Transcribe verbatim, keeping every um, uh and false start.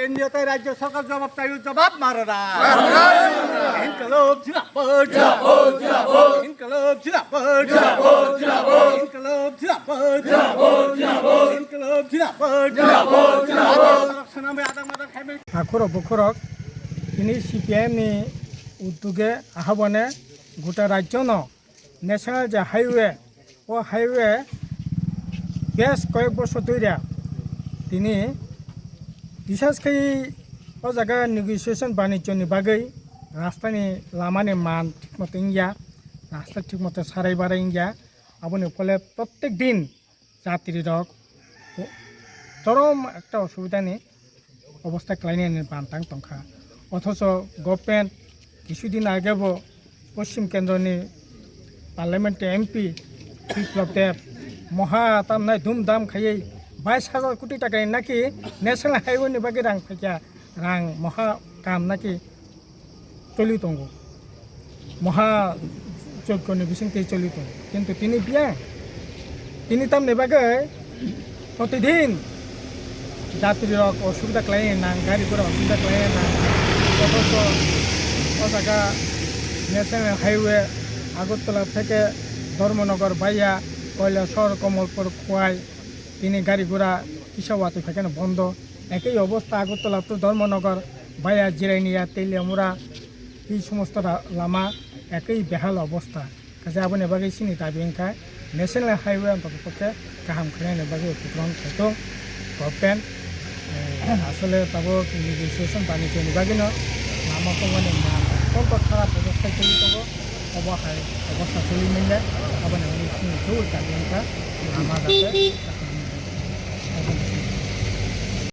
কেন্দ্রীয় তাই রাজ্য সরকার জবাব চাই, জবাব মারো না। মারো না। ইনকলাব জিন্দাবাদ। জিন্দাবাদ, জিন্দাবাদ। ইনকলাব জিন্দাবাদ। জিন্দাবাদ, জিন্দাবাদ। ইনকলাব জিন্দাবাদ। জিন্দাবাদ, জিন্দাবাদ। ইনকলাব জিন্দাবাদ। জিন্দাবাদ, জিন্দাবাদ। আদালত সুনামি আদাম আদাম খাইবে। Hakhoro bukhorok tini C P I M ni uddoge ahobane gota rajyo no National je highway, o highway bes koyek bosor duri tini bisas khe o jaga negotiation banijyo ni bagwi rasta ni lama ni man thik moto wngya, rasta thik moto sarai barai wngya, aboni phole prottek din jatri rok chorom ekta osubida ni obostha khlainani bantang tongkha. Othocho government kisudin age bo Poschim Kendroni Parliament M P Biplab Deb moha tamnai dhumdham khaiwi bais hajar koti takani naki National Highway ni bagwi rang phaikha, rang moha kam naki choli tongo, moha joggoni bisingtwi choli tongo, kintu tini biyang, tini tamni bagwi protidin jatri rok osubida khlaina nang, gari gura osubida khlaina nang, othocho o jaga National Highway Agartala theke Dharmanagar via Kailasahar, Kamalpur, Khowai tini gari gura kisa watwi phaikhe bondo. Ekhi obostha Agartala to Dharmanagar via Jirania, Teliamura, ei somosto ra-, lama ekhi behal obostha. Kaisa aboni bagwi chini dabi wngkha National Highway ontotopokhe kaham khlainani bagwi tikhlong khaito government. Eh, asole tabuk negotiation banijyoni bagwino lama tongmani man, kotor kharap obostha choli tongo, obo hai obostha choli manya, aboni bagwi chini dabi wngkha lama jate